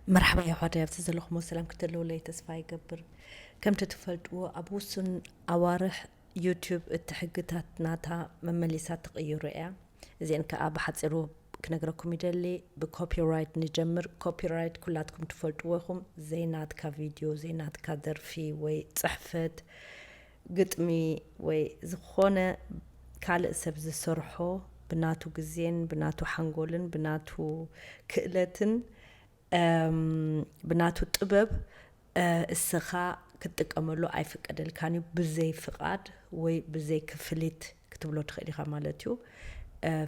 መርሓባ የሕዋተይ፣ ኣብቲ ዘለኹሞ ሰላም ክትህልውለይ ተስፋ ይገብር። ከምቲ ትፈልጥዎ፣ ኣብ ውሱን ኣዋርሕ ዩቲዩብ እቲ ሕግታት ናታ መመሊሳ ትቕይሮ እያ። እዚአን ከኣ ብሓጺሩ ክነግረኩም ይደሊ። ብኮፒራይት ንጀምር። ኮፒራይት ኩላትኩም ትፈልጥዎ ኢኹም። ዘይናትካ ቪድዮ፣ ዘይናትካ ደርፊ ወይ ጽሕፈት፣ ግጥሚ ወይ ዝኾነ ካልእ ሰብ ዝሰርሖ ብናቱ ግዜን ብናቱ ሓንጎልን ብናቱ ክእለትን ብናቱ ጥበብ እስኻ ክትጥቀመሉ ኣይፍቀደልካን እዩ። ብዘይ ፍቓድ ወይ ብዘይ ክፍሊት ክትብሎ ትኽእል ኢኻ ማለት እዩ።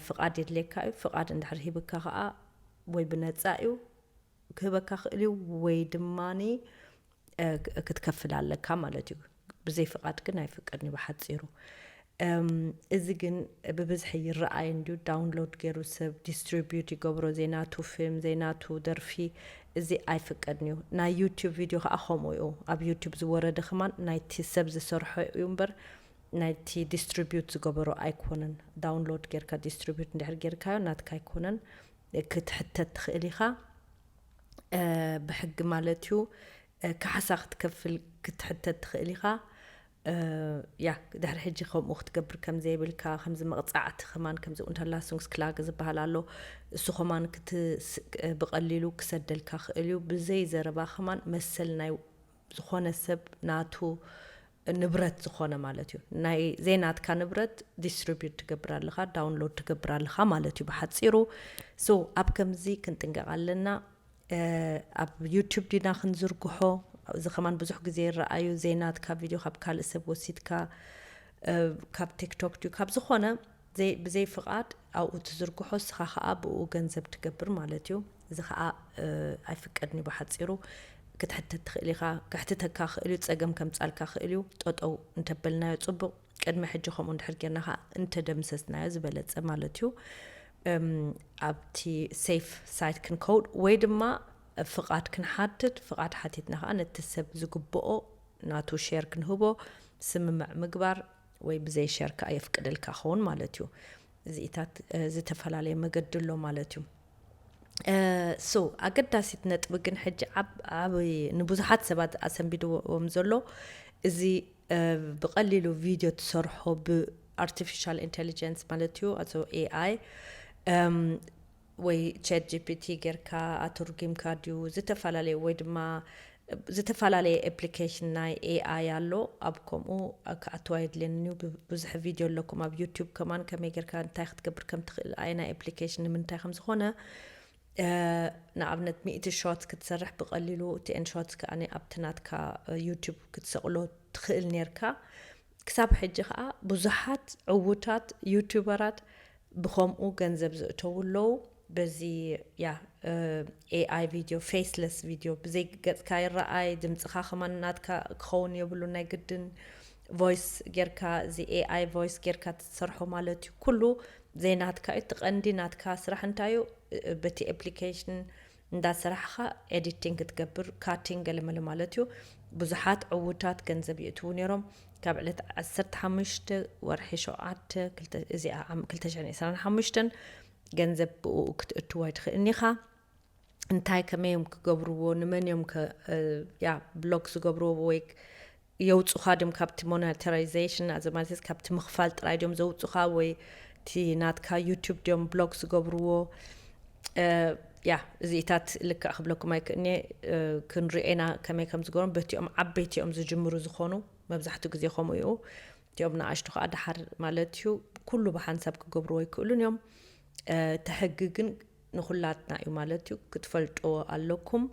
ፍቓድ የድልየካ እዩ። ፍቓድ እንድሕር ሂብካ ከዓ ወይ ብነፃ እዩ ክህበካ ክእል እዩ ወይ ድማኒ ክትከፍል ኣለካ ማለት እዩ። ብዘይ ፍቓድ ግን ኣይፍቀድን እዩ ብሓፂሩ። እዚ ግን ብብዝሒ ይረኣይ እንድዩ። ዳውንሎድ ገይሩ ሰብ ዲስትሪቢዩት ይገብሮ፣ ዘይናቱ ፊልም፣ ዘይናቱ ደርፊ፣ እዚ ኣይፍቀድን እዩ። ናይ ዩቲዩብ ቪድዮ ከዓ ከምኡ እዩ። ኣብ ዩቲዩብ ዝወረደ ከማን ናይቲ ሰብ ዝሰርሖ እዩ እምበር ናይቲ ዲስትሪቢዩት ዝገበሮ ኣይኮነን። ዳውንሎድ ጌርካ ዲስትሪቢዩት እንድሕር ጌርካዮ ናትካ ኣይኮነን። ክትሕተት ትኽእል ኢኻ ብሕጊ ማለት እዩ። ካሕሳ ክትከፍል ክትሕተት ትኽእል ኢኻ። ያ ድሕሪ ሕጂ ከምኡ ክትገብር ከም ዘይብልካ፣ ከምዚ መቕጻዕቲ ከማን፣ ከምዚ ኡንተርላሱንግስክላገ ዝበሃል ኣሎ። እሱ ከማን ብቐሊሉ ክሰደልካ ክእል እዩ። ብዘይ ዘረባ ከማን መሰል ናይ ዝኾነ ሰብ ናቱ ንብረት ዝኾነ ማለት እዩ። ናይ ዘይናትካ ንብረት ዲስትሪቢዩት ትገብር ኣለኻ፣ ዳውንሎድ ትገብር ኣለኻ ማለት እዩ ብሓፂሩ። ሶ ኣብ ከምዚ ክንጥንቀቕ ኣለና። ኣብ ዩቲዩብ ዲና ክንዝርግሖ? እዚ ከማን ብዙሕ ግዜ ይረኣዩ። ዘይናትካ ቪድዮ ካብ ካልእ ሰብ ወሲድካ፣ ካብ ቲክቶክ ድዩ ካብ ዝኾነ ብዘይ ፍቓድ ኣብኡ ትዝርግሖ፣ እስኻ ከዓ ብኡ ገንዘብ ትገብር ማለት እዩ። እዚ ከዓ ኣይፍቀድን እዩ ብሓፂሩ። ክትሕተት ትኽእል ኢኻ፣ ከሕትተካ ክእል እዩ፣ ፀገም ከምፃልካ ክእል እዩ። ጠጠው እንተበልናዮ ፅቡቕ። ቅድሚ ሕጂ ከምኡ እንድሕር ጌርና ከዓ እንተደምሰስናዮ ዝበለፀ ማለት እዩ። ኣብቲ ሴፍ ሳይት ክንከውን ወይ ድማ ፍቓድ ክንሓትት፣ ፍቓድ ሓቲትና ከዓ ነቲ ሰብ ዝግብኦ ናቱ ሼር ክንህቦ ስምምዕ ምግባር ወይ ብዘይ ሼር ከዓ የፍቅደልካ ኸውን ማለት እዩ። እዚኢታት ዝተፈላለየ መገዲ ኣሎ ማለት እዩ። ሶ ኣገዳሲት ነጥቢ ግን ሕጂ ዓብ ንብዙሓት ሰባት ኣሰንቢድዎም ዘሎ እዚ ብቐሊሉ ቪድዮ ትሰርሖ ብኣርቲፊሻል ኢንቴሊጀንስ ማለት እዩ፣ ኣቶ ኤኣይ ወይ ቻት ጂፒቲ ጌርካ ኣተርጉምካ ድዩ? ዝተፈላለዩ ወይ ድማ ዝተፈላለየ ኣፕሊኬሽን ናይ ኤኣይ ኣሎ። ኣብ ከምኡ ክኣትዋ የድልየኒ እዩ። ብዙሕ ቪድዮ ኣለኩም ኣብ ዩቲዩብ ከማን ከመይ ጌርካ እንታይ ክትገብር ከም ትኽእል ኣየናይ ኣፕሊኬሽን ንምንታይ ከም ዝኾነ ንኣብነት ሚእቲ ሾት ክትሰርሕ ብቐሊሉ እቲ ኤን ሾት ከኣ ኣብቲ ናትካ ዩቲዩብ ክትሰቕሎ ትኽእል ኔርካ። ክሳብ ሕጂ ከኣ ብዙሓት ዕዉታት ዩቲዩበራት ብኸምኡ ገንዘብ ዝእተዉ ኣለዉ። በዚ ያ ኤኣይ ቪድዮ፣ ፌስለስ ቪድዮ፣ ብዘይ ገጽካ ይረኣይ፣ ድምጽኻ ከማን ናትካ ክኸውን የብሉ ናይ ግድን። ቮይስ ጌርካ፣ እዚ ኤኣይ ቮይስ ጌርካ ትሰርሖ ማለት እዩ። ኩሉ ዘይናትካ እዩ። እቲ ቀንዲ ናትካ ስራሕ እንታይ እዩ? በቲ ኣፕሊኬሽን እንዳሰራሕኻ ኤዲቲንግ ክትገብር፣ ካቲንግ ገለመለ ማለት እዩ። ብዙሓት ዕዉታት ገንዘብ ይእትዉ ነይሮም። ካብ ዕለት ዓሰርተ ሓሙሽተ ወርሒ ሸውዓተ፣ ክልተ፣ እዚኣ ዓም ክልተ ሽሕን ዕስራን ሓሙሽተን ገንዘብ ብኡ ክትእትዎ ኣይትኽእልን ኢኻ። እንታይ ከመይ እዮም ክገብርዎ? ንመን እዮም ከ ያ ብሎክ ዝገብርዎ ወይ የውፁኻ ድም ካብቲ ሞኔታይዜሽን ኣዘ ማለት ካብቲ ምኽፋል ጥራይ ድዮም ዘውፁኻ ወይ እቲ ናትካ ዩቲዩብ ድዮም ብሎክ ዝገብርዎ? ያ እዚኢታት ልክዕ ክብለኩም ኣይክእልኒ። ክንሪኤና ከመይ ከም ዝገብሮም በቲኦም ዓበይቲ እዮም ዝጅምሩ ዝኾኑ። መብዛሕትኡ ግዜ ከምኡ እዩ። እቲኦም ንኣሽቱ ከዓ ደሓር ማለት እዩ ኩሉ ብሓንሳብ ክገብርዎ ኣይክእሉን እዮም። እቲ ሕጊ ግን ንኹላትና እዩ ማለት እዩ። ክትፈልጥዎ ኣለኩም።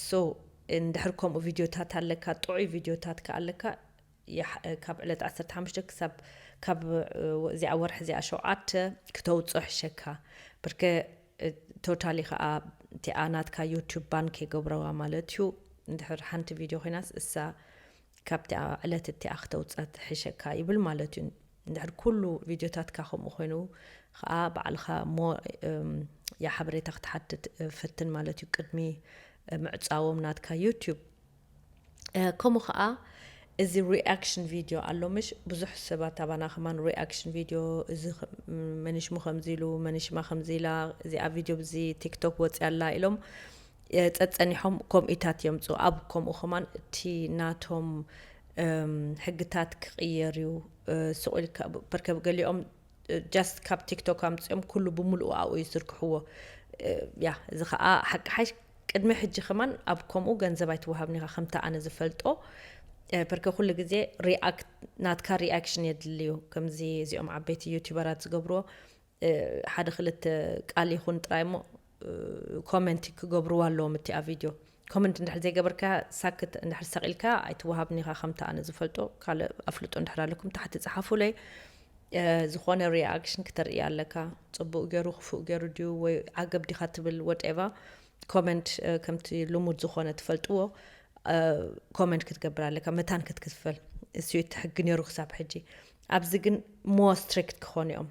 ሶ እንድሕር ከምኡ ቪድዮታት ኣለካ፣ ጥዑይ ቪድዮታት ከ ኣለካ፣ ካብ ዕለት ዓሰርተ ሓሙሽተ ክሳብ ካብ እዚኣ ወርሒ እዚኣ ሸውዓተ ክተውፅኦ ሕሸካ። ብርከ ቶታሊ ከዓ እቲኣ ናትካ ዩቲዩብ ባን ከይገብረዋ ማለት እዩ። እንድሕር ሓንቲ ቪድዮ ኮይናስ እሳ ካብቲ ዕለት እቲኣ ክተውፀት ሕሸካ ይብል ማለት እዩ። እንድሕር ኩሉ ቪድዮታትካ ከምኡ ኮይኑ ከዓ ባዕልኻ ሞ ያ ሓበሬታ ክትሓትት ፈትን ማለት እዩ ቅድሚ ምዕፃዎም ናትካ ዩቲዩብ። ከምኡ ከዓ እዚ reaction video ኣሎ ምሽ? ብዙሕ ሰባት ኣባና ከማን reaction video፣ እዚ ኸ-፣ ም-፣ መንሽሙ ከምዚ ኢሉ፣ መንሽማ ከምዚ ኢላ፣ እዚኣ ቪድዮ ብዚ ቲክቶክ ወፂኣ ኣላ ኢሎም፣ እ፣ ጸጸኒሖም ኮምኢታት የምፁ። ኣብ ከምኡ ከማን እቲ ናቶም፣ እም፣ ሕግታት ክቕየር እዩ። እ፣ ስቕ ኢልካ፣ በርከብ ገሊኦም ጃስት ካብ ቲክቶክ ኣምፅኦም ኩሉ ብምልኡ ኣብኡ ይዝርግሕዎ። እ፣ ያ፣ እዚ ከዓ ሓቂ ሓይሽ ቅድሚ ሕጂ ከማን ኣብ ከምኡ ገንዘብ ኣይትወሃብን ኢኻ፣ ከምቲ ኣነ ዝፈልጦ። እ፣ በርከ ኩሉ ግዜ ሪኣክት፣ ናትካ ሪኣክሽን የድልዩ። ከምዚ እዚኦም ዓበይቲ ዩቲዩበራት ዝገብርዎ፣ እ፣ ሓደ ክልተ ቃል ይኹን ጥራይ እሞ፣ እ፣ ኮመንት ክገብርዋ ኣለዎም። እቲ ኣብ ቪድዮ ኮመንት እንድሕር ዘይገበርካ፣ ሳክት እንድሕር ሰቒልካ ኣይትወሃብን ኢኻ፣ ከምቲ ኣነ ዝፈልጦ። ካልእ ኣፍልጦ እንድሕር ኣለኩም ታሕቲ ጸሓፉለይ። እ፣ ዝኾነ ሪኣክሽን ክተርኢ ኣለካ። ጽቡቕ ገይሩ፣ ክፉእ ገይሩ ድዩ ወይ ዓገብ ዲኻ ትብል፣ ወትኤቨር። ኮመንት፣ እ፣ ከምቲ ልሙድ ዝኾነ ትፈልጥዎ፣ እ፣ ኮመንት ክትገብር ኣለካ፣ መታን ክትክፈል። እሱ እዩ እቲ ሕጊ ነይሩ ክሳብ ሕጂ። ኣብዚ ግን ሞር ስትሪክት ክኾኑ እዮም።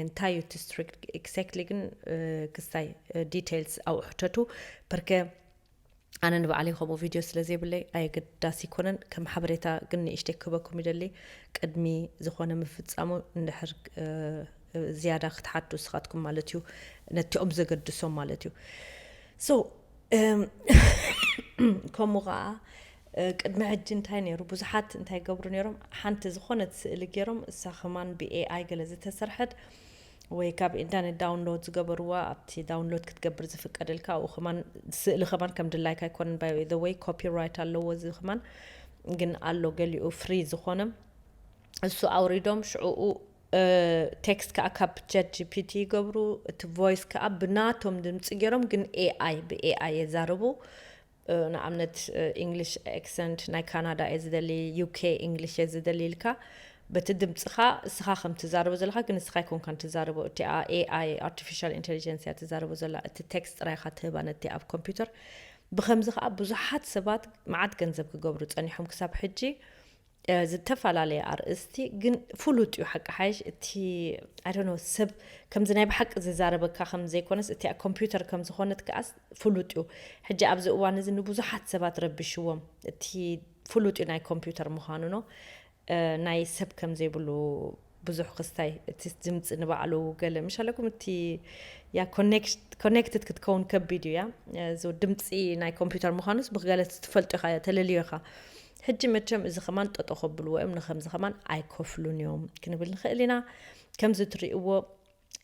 እንታይ እዩ እቲ ስትሪክት ኤግዛክትሊ ግን፣ እ፣ ክስታይ፣ እ፣ ዲቴይልስ ኣብኡ ሕተቱ። በርከ ኣነ ንባዕለይ ከምኡ ቪድዮ ስለ ዘይብለይ ኣየገዳሲ ኣይኮነን። ከም ሓበሬታ ግን ንእሽተይ ክህበኩም ይደሊ። ቅድሚ ዝኾነ ምፍጻሙ እንድሕር፣ እ፣ ዝያዳ ክትሓቱ ንስኻትኩም ማለት እዩ፣ ነቲኦም ዘገድሶም ማለት እዩ። ሶ፣ እም፣ ከምኡ ኸዓ፣ እ፣ ቅድሚ ሕጂ እንታይ ነይሩ? ብዙሓት እንታይ ይገብሩ ነይሮም? ሓንቲ ዝኾነት ስእሊ ገይሮም፣ እሳ ከማን ብኤኣይ ገለ ዝተሰርሐት ወይ ካብ ኢንተርኔት ዳውንሎድ ዝገበርዋ፣ ኣብቲ ዳውንሎድ ክትገብር ዝፍቀደልካ፣ ኣብኡ ከማን ስእሊ ከማን ከም ድላይካ ኣይኮነን። ባይ ዘ ወይ ኮፒራይት ኣለዎ፣ እዚ ከማን ግን ኣሎ ገሊኡ ፍሪ ዝኾነ። እሱ ኣውሪዶም ሽዕኡ፣ እ፣ ቴክስት ከዓ ካብ ቻት ጂ ፒ ቲ ይገብሩ፣ እቲ ቮይስ ከዓ ብናቶም ድምፂ ገይሮም፣ ግን ኤኣይ፣ ብኤኣይ የዛርቡ። እ፣ ንኣብነት፣ እ፣ ኢንግሊሽ ኤክሰንት ናይ ካናዳ እየ ዝደሊ፣ ዩ ኬ ኢንግሊሽ እየ ዝደሊ ኢልካ፣ በቲ ድምፅኻ እስኻ ከም ትዛረቦ ዘለኻ፣ ግን እስኻ ኣይኮንካን ትዛረቦ፣ እቲኣ ኤኣይ፣ ኣርቲፊሻል ኢንቴሊጀንስ እያ ትዛረቦ ዘላ። እቲ ቴክስት ጥራይ ኢኻ ትህባ ነቲ ኣብ ኮምፒውተር። ብኸምዚ ኸዓ ብዙሓት ሰባት መዓት ገንዘብ ክገብሩ ጸኒሖም ክሳብ ሕጂ። እ፣ ዝተፈላለየ ኣርእስቲ ግን ፍሉጥ እዩ። ሓቂ ሓይሽ እቲ፣ I don't know፣ ሰብ ከምዚ ናይ ብሓቂ ዝዛረበካ ከም ዘይኮነስ፣ እቲ ኮምፒውተር ከም ዝኾነት ከኣስ ፍሉጥ እዩ። ሕጂ ኣብዚ እዋን እዚ ንብዙሓት ሰባት ረቢሽዎም። እቲ ፍሉጥ እዩ ናይ ኮምፒውተር ምዃኑ ነው። እ፣ ናይ ሰብ ከም ዘይብሉ ብዙሕ ክስታይ፣ እቲ ድምፂ ንባዕሉ ገለ ምሽ ኣለኩም፣ እቲ ያ ኮኔክት-፣ ኮኔክትድ ክትከውን ከቢድ እዩ። ያ፣ እዚ ድምፂ ናይ ኮምፒውተር ምዃኑስ ብገለ ትፈልጦ ኢኻ፣ ተለልዮ ኢኻ። ሕጂ መቸም እዚ ከማን ጠጦ ከብልዎ እዮም፣ ንከምዚ ከማን ኣይከፍሉን እዮም ክንብል ንኽእል ኢና። ከምዚ ትርእይዎ፣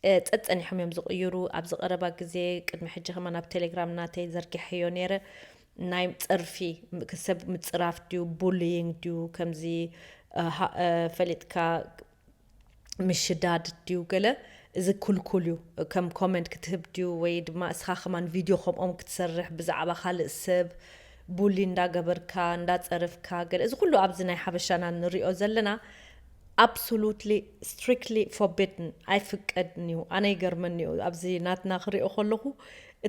እ፣ ጸጸኒሖም እዮም ዝቕይሩ። ኣብዚ ቀረባ ግዜ፣ ቅድሚ ሕጂ ከማን ኣብ ቴሌግራም ናተይ ዘርጊሐዮ ነይረ። ናይ ጸርፊ፣ ም-፣ ሰብ ምጽራፍ ድዩ፣ ቡሊይንግ ድዩ፣ ከምዚ፣ እ፣ ሃ-፣ እ፣ ፈሊጥካ ምሽዳድ ድዩ ገለ፣ እዚ ክልኩል እዩ። ከም ኮመንት ክትህብ ድዩ ወይ ድማ እስኻ ከማን ቪድዮ ከምኦም ክትሰርሕ ብዛዕባ ካልእ ሰብ ቡሊ እንዳገበርካ፣ እንዳጸረፍካ ገለ፣ እዚ ኩሉ ኣብዚ ናይ ሓበሻና ንሪኦ ዘለና፣ absolutely strictly forbidden፣ ኣይፍቀድን እዩ። ኣነ ይገርመኒ እዩ፣ ኣብዚ ናትና ክሪኦ ከለኹ፣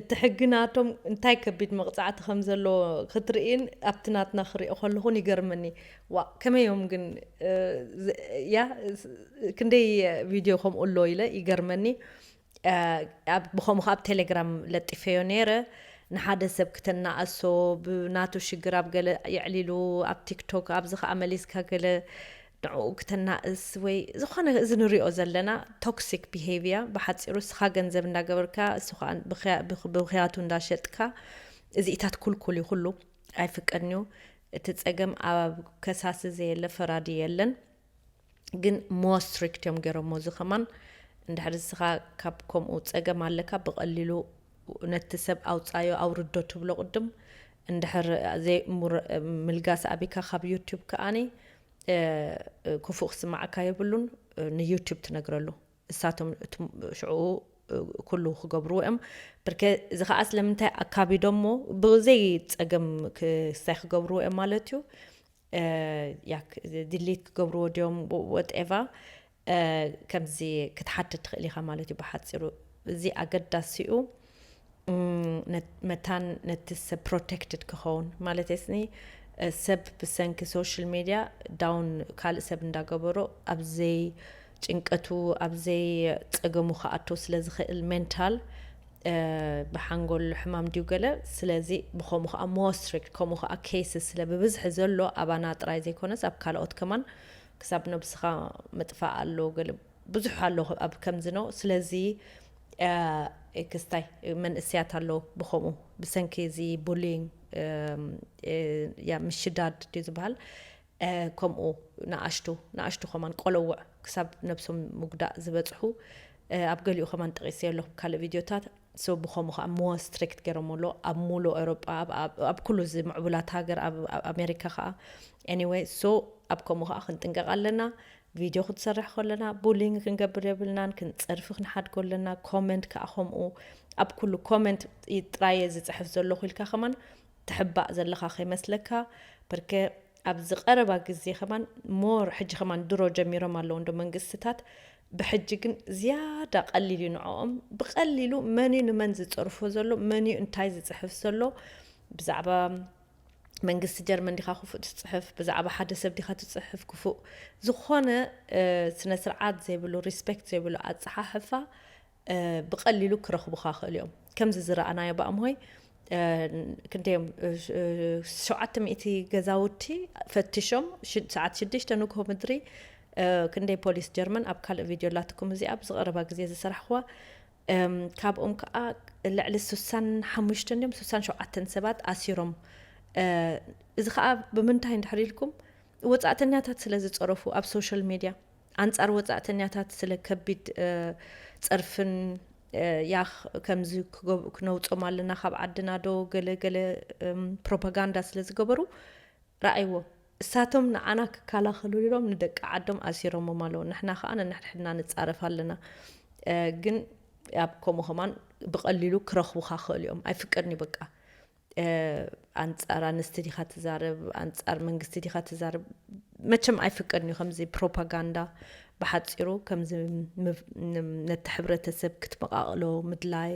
እቲ ሕጊ ናቶም እንታይ ከቢድ መቕጻዕቲ ከም ዘሎ ክትርእይን ኣብቲ ናትና ክሪኦ ከለኹን ይገርመኒ። ዋ፣ ከመይ እዮም ግን፣ እ፣ ዝ-፣ ያ፣ ስ-፣ ክንደይ ቪድዮ ከምኡ ኣሎ ኢለ ይገርመኒ። እ፣ ኣብ፣ ብኸምኡ ኣብ ቴሌግራም ለጢፈዮ ነይረ። ንሓደ ሰብ ክተናእሶ፣ ብናቱ ሽግር ኣብ ገለ የዕሊሉ፣ ኣብ ቲክቶክ፣ ኣብዚ ኸኣ መሊስካ ገለ ንዕኡ ክተናእስ ወይ ዝኾነ እዚ ንሪኦ ዘለና ቶክሲክ ቢሄቪየር፣ ብሓጺሩ እስኻ ገንዘብ እንዳገበርካ፣ እሱ ኸኣ ብኽያ-፣ ብኽ-፣ ብኽያቱ እንዳሸጥካ፣ እዚኢታት ኩልኩል እዩ፣ ኩሉ ኣይፍቀድን እዩ። እቲ ጸገም ኣብ ከሳሲ ዘየለ ፈራዲ የለን። ግን ሞር ስትሪክት እዮም ገይሮሞ። እዚ ከማን እንድሕር እስኻ ካብ ከምኡ ጸገም ኣለካ፣ ብቐሊሉ ነቲ ሰብ ኣውጻዮ፣ ኣውርዶ ትብሎ ቅድም። እንድሕር ዘይ-፣ ሙር-፣ ምልጋስ ኣቢካ ካብ ዩቱብ ከኣኒ፣ እ፣ ክፉእ ክስማዓካ የብሉን። ንዩቱብ ትነግረሉ። እሳቶም እት-፣ ሽዑኡ፣ እ፣ ኩሉ ክገብርዎ እዮም። ብርከ-፣ እዚ ኸኣ ስለምንታይ ኣካቢዶሞ ብዘይ ጸገም ክስታይ ክገብርዎ እዮም ማለት እዩ። እ፣ ያ፣ ክ-፣ ዲሊት ክገብርዎ ድዮም፣ ወ-፣ ወትኤቨር፣ እ፣ ከምዚ ክትሓትት ትኽእል ኢኻ ማለት እዩ ብሓጺሩ። እዚ ኣገዳሲኡ፣ እም፣ ነ-፣ መታን ነቲ ሰብ ፕሮቴክትድ ክኸውን ማለት የስኒ፣ እ፣ ሰብ ብሰንኪ ሶሻል ሜድያ ዳውን ካልእ ሰብ እንዳገበሮ ኣብ ዘይ ጭንቀቱ፣ ኣብ ዘይ ጸገሙ ክኣቶ ስለ ዝኽእል ሜንታል፣ ብሓንጎል ሕማም ድዩ ገለ። ስለዚ ብኸምኡ ከዓ more strict፣ ከምኡ ከዓ cases ስለ ብብዝሒ ዘሎ ኣባና ጥራይ ዘይኮነስ ኣብ ካልኦት ከማን ክሳብ ነብስኻ ምጥፋእ ኣሎ ገለ ብዙሕ ኣሎ ኣብ ከምዚ ነው። ስለዚ ክስታይ መንእስያት ኣሎ ብኸምኡ ብሰንኪ እዚ bullying፣ ያ ምሽዳድ ድዩ ዝበሃል፣ ከምኡ ንኣሽቱ ንኣሽቱ ከማን ቆለውዕ ክሳብ ነብሶም ምጉዳእ ዝበፅሑ፣ ኣብ ገሊኡ ከማን ጠቂሰ ኣለኹ ካልእ ቪድዮታት። So ብኸምኡ ከዓ more strict ገይሮም ኣሎ ኣብ ሙሉእ ኤውሮጳ፣ ኣብ ኩሉ እዚ ምዕቡላት ሃገር፣ ኣብ ኣሜሪካ ከዓ። Anyway, so ኣብ ከምኡ ከዓ ክንጥንቀቕ ኣለና። ቪድዮ ክትሰርሕ ከለና bullying ክንገብር የብልናን። ክንፀርፊ ክንሓድጎ ኣለና። ኮመንት ከዓ ከምኡ፣ ኣብ ኩሉ ኮመንት ጥራየ ዝፅሕፍ ዘለኹ ኢልካ ከማን ትሕባእ ዘለኻ ከይመስለካ። በርከ ኣብዚ ቀረባ ግዜ ከማን more፣ ሕጂ ከማን ድሮ ጀሚሮም ኣለዉ እንዶ መንግስትታት፣ ብሕጂ ግን ዝያዳ ቀሊል እዩ ንዕኦም። ብቀሊሉ መን እዩ ንመን ዝፀርፎ ዘሎ፣ መን እዩ እንታይ ዝፅሕፍ ዘሎ፣ ብዛዕባ መንግስቲ ጀርመን ዲኻ ክፉእ ትፅሕፍ፣ ብዛዕባ ሓደ ሰብ ዲኻ ትፅሕፍ ክፉእ፣ ዝኾነ ስነ ስርዓት ዘይብሉ፣ respect ዘይብሉ ኣፀሓሕፋ ብቐሊሉ ክረኽቡኻ ክእል እዮም። ከምዚ ዝረኣናዮ ብኣምሆይ ክንደዮም ሸውዓተ ሚእቲ ገዛውቲ ፈትሾም፣ ሰዓት ሽዱሽተ ንግሆ ምድሪ ክንደይ ፖሊስ ጀርመን፣ ኣብ ካልእ ቪድዮ ላትኩም እዚኣ ብዝቐረባ ግዜ ዝሰራሕኹዋ። ካብኦም ከዓ ልዕሊ ስሳን ሓሙሽተ እንዲዮም ስሳን ሸውዓተን ሰባት ኣሲሮም። እዚ ከዓ ብምንታይ እንድሕር ኢልኩም፣ ወፃእተኛታት ስለ ዝፀረፉ ኣብ ሶሻል ሚድያ፣ ኣንፃር ወፃእተኛታት ስለ ከቢድ ፀርፍን፣ ያኽ ከምዚ ክነውፆም ኣለና ካብ ዓድና ዶ ገለ ገለ ፕሮፓጋንዳ ስለ ዝገበሩ፣ ረኣይዎ። እሳቶም ንዓና ክከላኸሉ ኢሎም ንደቂ ዓዶም ኣሲሮሞም ኣለዉ። ንሕና ከዓ ነንሕድሕድና ንፃረፍ ኣለና። ግን ኣብ ከምኡ ከማን ብቐሊሉ ክረኽቡኻ ክእሉ እዮም። ኣይፍቀድን እዩ በቃ። ኣንፃር ኣንስቲ ዲኻ ትዛረብ፣ ኣንፃር መንግስቲ ዲኻ ትዛረብ? መቸም ኣይፍቀድን እዩ ከምዚ ፕሮፓጋንዳ። ብሓፂሩ ከምዚ ነቲ ሕብረተሰብ ክትመቃቕሎ ምድላይ፣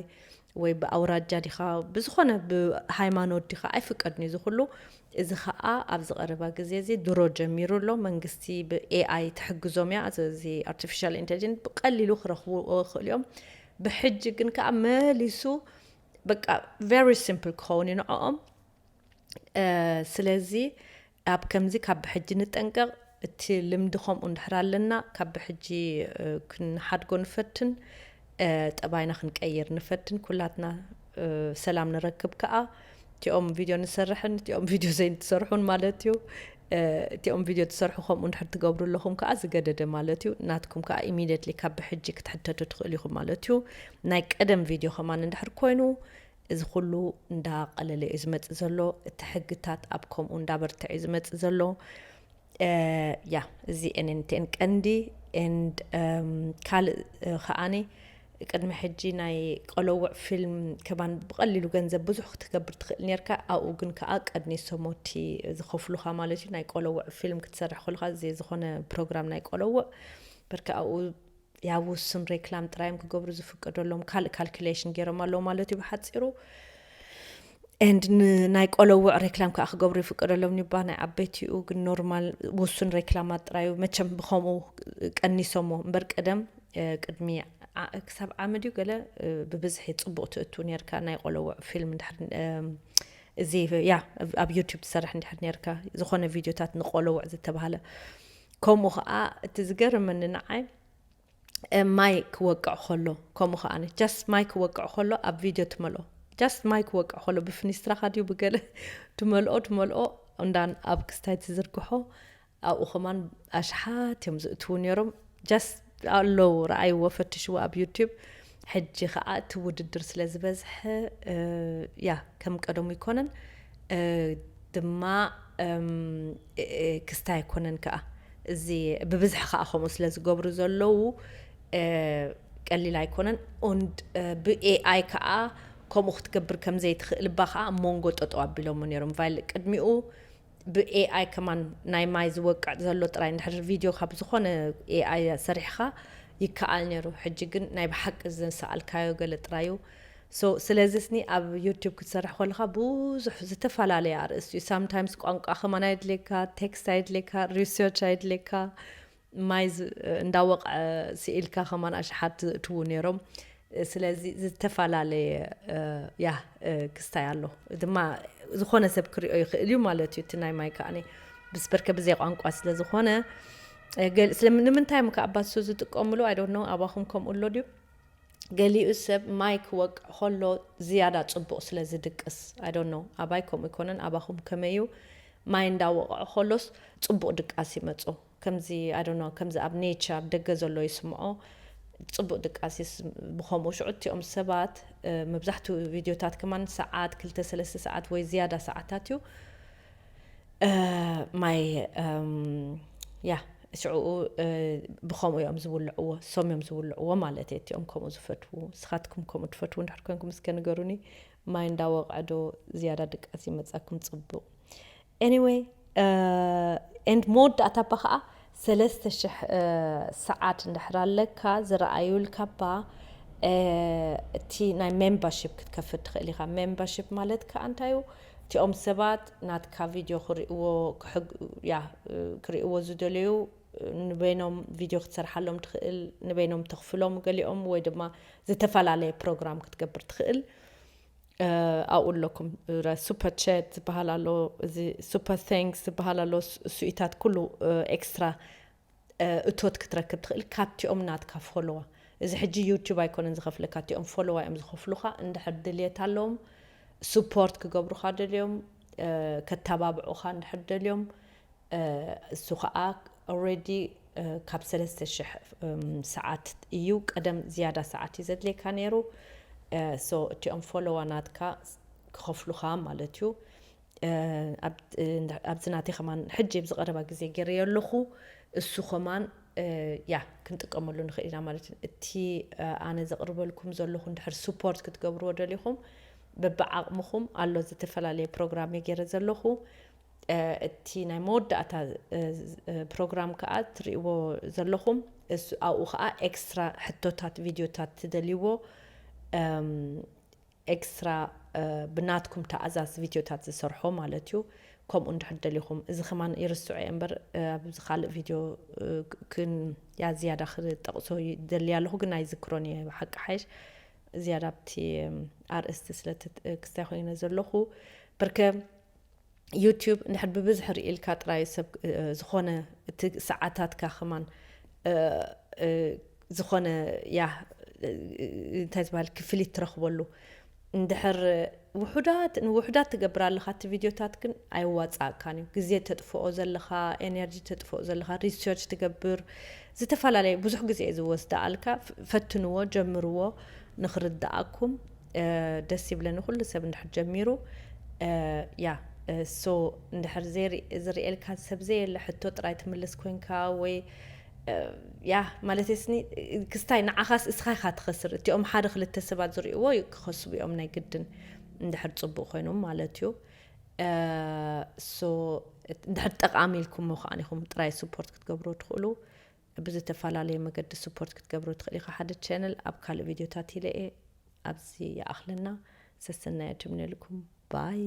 ወይ ብኣውራጃ ዲኻ፣ ብዝኾነ ብሃይማኖት ዲኻ፣ ኣይፍቀድን እዩ እዚ ኩሉ። እዚ ኸዓ ኣብዚ ቀረባ ግዜ እዚ ድሮ ጀሚሩ ኣሎ። መንግስቲ ብኤኣይ ትሕግዞም እያ። እዚ ኣርቲፊሻል ኢንቴሊጀንስ ብቀሊሉ ክረኽቡ ይኽእሉ እዮም። ብሕጂ ግን ከዓ መሊሱ በቃ very simple ክኸውን እዩ ንዕኦም። ስለዚ ኣብ ከምዚ ካብ ብሕጂ ንጠንቀቕ። እቲ ልምዲ ከምኡ እንድሕር ኣለና፣ ካብ ብሕጂ ክንሓድጎ ንፈትን፣ ጠባይና ክንቀይር ንፈትን። ኩላትና ሰላም ንረክብ ከዓ። እቲኦም ቪድዮ ንሰርሕን እቲኦም ቪድዮ ዘይትሰርሑን ማለት እዩ። እቲኦም ቪድዮ ትሰርሑ ከምኡ እንድሕር ትገብሩ ኣለኹም ከዓ ዝገደደ ማለት እዩ። ናትኩም ከዓ ኢሚድየትሊ ካብ ብሕጂ ክትሕተቱ ትኽእሉ ኢኹም ማለት እዩ። ናይ ቀደም ቪድዮ ከማን እንድሕር ኮይኑ፣ እዚ ኩሉ እንዳቐለለ እዩ ዝመፅእ ዘሎ። እቲ ሕግታት ኣብ ከምኡ እንዳበርትዐ እዩ ዝመፅእ ዘሎ። ያ፣ እዚ ኤንኤንቲኤን ቀንዲ። And ካልእ ከዓኒ ቅድሚ ሕጂ ናይ ቆለውዕ ፊልም ከማን ብቐሊሉ ገንዘብ ብዙሕ ክትገብር ትኽእል ነርካ። ኣብኡ ግን ከዓ ቀኒሶሞ እቲ ዝኸፍሉኻ ማለት እዩ። ናይ ቆለውዕ ፊልም ክትሰርሕ ከለኻ፣ እዚ ዝኾነ ፕሮግራም ናይ ቆለውዕ በርካ ኣብኡ ያው ውሱን ሬክላም ጥራዮም ክገብሩ ዝፍቀደሎም ካልእ ካልኩሌሽን ገይሮም ኣለዉ ማለት እዩ ብሓፂሩ። And ናይ ቆለውዕ ሬክላም ከዓ ክገብሩ ይፍቀደሎም ኒባ ናይ ዓበይቲኡ ግን ኖርማል ውሱን ሬክላማት ጥራዩ። መቸም ብከምኡ ቀኒሶሞ እምበር ቀደም ቅድሚ ክሳብ ዓመት እዩ ገለ ብብዝሒ ፅቡቅ ትእቱ ነርካ ናይ ቆለውዕ ፊልም እንድሕር እዚ ያ ኣብ ዩቲብ ትሰርሕ እንድሕር ነርካ ዝኾነ ቪድዮታት ንቆለውዕ ዝተባሃለ። ከምኡ ከዓ እቲ ዝገርመኒ ንዓይ ማይ ክወቅዕ ከሎ ከምኡ ከዓ just ማይ ክወቅዕ ከሎ ኣብ ቪድዮ ትመልኦ። Just ማይ ክወቅዕ ከሎ ብፍኒስትራኻ ድዩ ብገለ ትመልኦ ትመልኦ እንዳን ኣብ ክስታይ ትዝርግሖ። ኣብኡ ከማን ኣሽሓት እዮም ዝእትዉ ነይሮም። Just ኣለዉ፣ ረኣይዎ፣ ፈትሽዎ ኣብ ዩቲብ። ሕጂ ከዓ እቲ ውድድር ስለ ዝበዝሐ ያ ከም ቀደሙ ኣይኮነን። ድማ ክስታይ ኣይኮነን ከዓ። እዚ ብብዝሒ ከዓ ከምኡ ስለ ዝገብሩ ዘለዉ ቀሊል ኣይኮነን። Und ብኤኣይ ከዓ ከምኡ ክትገብር ከም ዘይትኽእል እባ ከዓ ኣብ መንጎ ጠጠው ኣቢሎሞ ነይሮም። ቫይል ቅድሚኡ ብኤኣይ ከማን ናይ ማይ ዝወቅዕ ዘሎ ጥራይ እንድሕር ቪድዮ ካብ ዝኾነ ኤኣይ ሰሪሕኻ ይከኣል ነይሩ። ሕጂ ግን ናይ ብሓቂ ዝሰኣልካዮ ገለ ጥራዩ። So ስለዚ ስኒ ኣብ ዩቲብ ክትሰርሕ ከለኻ ብዙሕ ዝተፈላለየ ኣርእስቲ እዩ። Sometimes ቋንቋ ከማን ኣይድሌካ፣ ቴክስት ኣይድሌካ፣ ሪሰርች ኣይድሌካ። ማይ እንዳወቕዐ ስኢልካ ከማን ኣሽሓት ዝእትዉ ነይሮም። ስለዚ ዝተፈላለየ ያ ክስታይ ኣሎ ድማ ዝኾነ ሰብ ክሪኦ ይኽእል እዩ ማለት እዩ። እቲ ናይ ማይ ከዓኒ ብስበርከ ብዘይ ቋንቋ ስለ ዝኾነ ንምንታይ ምካ ኣባሱ ዝጥቀምሉ ኣይዶኖ ኣባኹም ከምኡ ኣሎ ድዩ? ገሊኡ ሰብ ማይ ክወቅዕ ከሎ ዝያዳ ፅቡቕ ስለ ዝድቅስ ኣይዶኖ ኣባይ ከምኡ ይኮነን ኣባኹም ከመዩ? ማይ እንዳወቕዐ ከሎስ ፅቡቕ ድቃስ ይመፆ። ከምዚ ኣዶኖ ከምዚ ኣብ ኔቸር ኣብ ደገ ዘሎ ይስምዖ። ፅቡቅ ድቃሲስ ብኸምኡ ሽዑ እቲኦም ሰባት መብዛሕትኡ ቪድዮታት ከማን ሰዓት ክልተ ሰለስተ ሰዓት ወይ ዝያዳ ሰዓታት እዩ። ማይ ያ ሽዕኡ ብኸምኡ እዮም ዝውልዕዎ፣ ሶም እዮም ዝውልዕዎ ማለት እየ። እቲኦም ከምኡ ዝፈትዉ፣ ንስኻትኩም ከምኡ ትፈትዉ እንድሕር ኮንኩም እስከ ንገሩኒ። ማይ እንዳወቕዐ ዶ ዝያዳ ድቃስ ይመጻኩም? ጽቡቕ። Anyway and መወዳእታ እባ ከዓ ሰለስተ ሽሕ ሰዓት እንድሕር ኣለካ ዝረኣዩልካ እባ እቲ ናይ ሜምበርሺፕ ክትከፍት ትኽእል ኢኻ። ሜምበርሺፕ ማለት ከዓ እንታይ እዩ? እቲኦም ሰባት ናትካ ቪድዮ ክርእዎ ክሕግ- ያ ክርእዎ ዝደለዩ ንበይኖም ቪድዮ ክትሰርሓሎም ትኽእል፣ ንበይኖም ተኽፍሎም ገሊኦም ወይ ድማ ዝተፈላለየ ፕሮግራም ክትገብር ትኽእል። ኣብኡ ኣለኩም ሱፐር ቸት ዝበሃል ኣሎ፣ እዚ ሱፐር ቴንክስ ዝበሃል ኣሎ። እሱኢታት ኩሉ ኤክስትራ እቶት ክትረክብ ትኽእል ካብቲኦም ናትካ ፎሎዋ። እዚ ሕጂ ዩቱብ ኣይኮነን ዝኸፍለካ፣ እቲኦም ፎሎዋ እዮም ዝኸፍሉኻ። እንድሕር ድልየት ኣለዎም ሱፖርት ክገብሩኻ ደልዮም ከተባብዑኻ እንድሕር ደልዮም እሱ ከዓ ኦልሬዲ ካብ ሰለስተ ሽሕ ሰዓት እዩ። ቀደም ዝያዳ ሰዓት እዩ ዘድልየካ ነይሩ። ሶ እቲኦም ፎሎዋ ናትካ ክኸፍሉኻ ማለት እዩ። ኣብዚ ናተይ ከማን ሕጂ ኣብዚ ቀረባ ግዜ ገይረዮ ኣለኹ። እሱ ከማን ያ ክንጥቀመሉ ንኽእል ኢና ማለት እዩ። እቲ ኣነ ዘቕርበልኩም ዘለኹ እንድሕር ሱፖርት ክትገብርዎ ደሊኹም በብዓቕምኹም ኣሎ ዝተፈላለየ ፕሮግራም ገይረ ዘለኹ። እቲ ናይ መወዳእታ ፕሮግራም ከዓ ትርእይዎ ዘለኹም ኣብኡ ከዓ ኤክስትራ ሕቶታት ቪድዮታት ትደልይዎ ኤክስትራ ብናትኩም ተኣዛዝ ቪድዮታት ዝሰርሖ ማለት እዩ። ከምኡ እንድሕር ደሊኹም እዚ ከማን ይርስዑ እየ እምበር ኣብዚ ካልእ ቪድዮ ክን ያ ዝያዳ ክጠቕሶ ደልያ ኣለኹ ግን ኣይዝክሮን እየ ብሓቂ ሓይሽ ዝያዳ ኣብቲ ኣርእስቲ ስለ ክስታይ ኮይነ ዘለኹ ብርከ ዩቲዩብ እንድሕር ብብዝሒ ርእልካ ጥራይ ሰብ ዝኾነ እቲ ሰዓታትካ ከማን ዝኾነ ያ እንታይ ዝበሃል ክፍሊት ትረኽበሉ እንድሕር ውሑዳት ንውሑዳት ትገብር ኣለኻ እቲ ቪድዮታት ግን ኣይዋፃእካን እዩ። ግዜ ተጥፍኦ ዘለኻ ኤነርጂ ተጥፍኦ ዘለኻ ሪሰርች ትገብር ዝተፈላለየ ብዙሕ ግዜ እዩ ዝወስዳ ኣልካ ፈትንዎ ጀምርዎ ንኽርድኣኩም ደስ ይብለኒ ኩሉ ሰብ እንድሕር ጀሚሩ ያ ሶ እንድሕር ዝርእየልካ ሰብ ዘየለ ሕቶ ጥራይ ትምልስ ኮንካ ወይ ያ ማለት ስኒ ክስታይ ንዓኻስ እስኻ ኢኻ ትኸስር እቲኦም ሓደ ክልተ ሰባት ዝርእይዎ ክኸስቡ እዮም ናይ ግድን እንድሕር ፅቡቅ ኮይኖም ማለት እዩ ሶ እንድሕር ጠቃሚ ኢልኩሞ ከዓ ኢኹም ጥራይ ስፖርት ክትገብሩ ትኽእሉ ብዝተፈላለየ መገዲ ስፖርት ክትገብሩ ትኽእል ኢኻ ሓደ ቻነል ኣብ ካልእ ቪድዮታት ኢለ እየ ኣብዚ ይኣኽለና ሰሰናዮ ትምነልኩም ባይ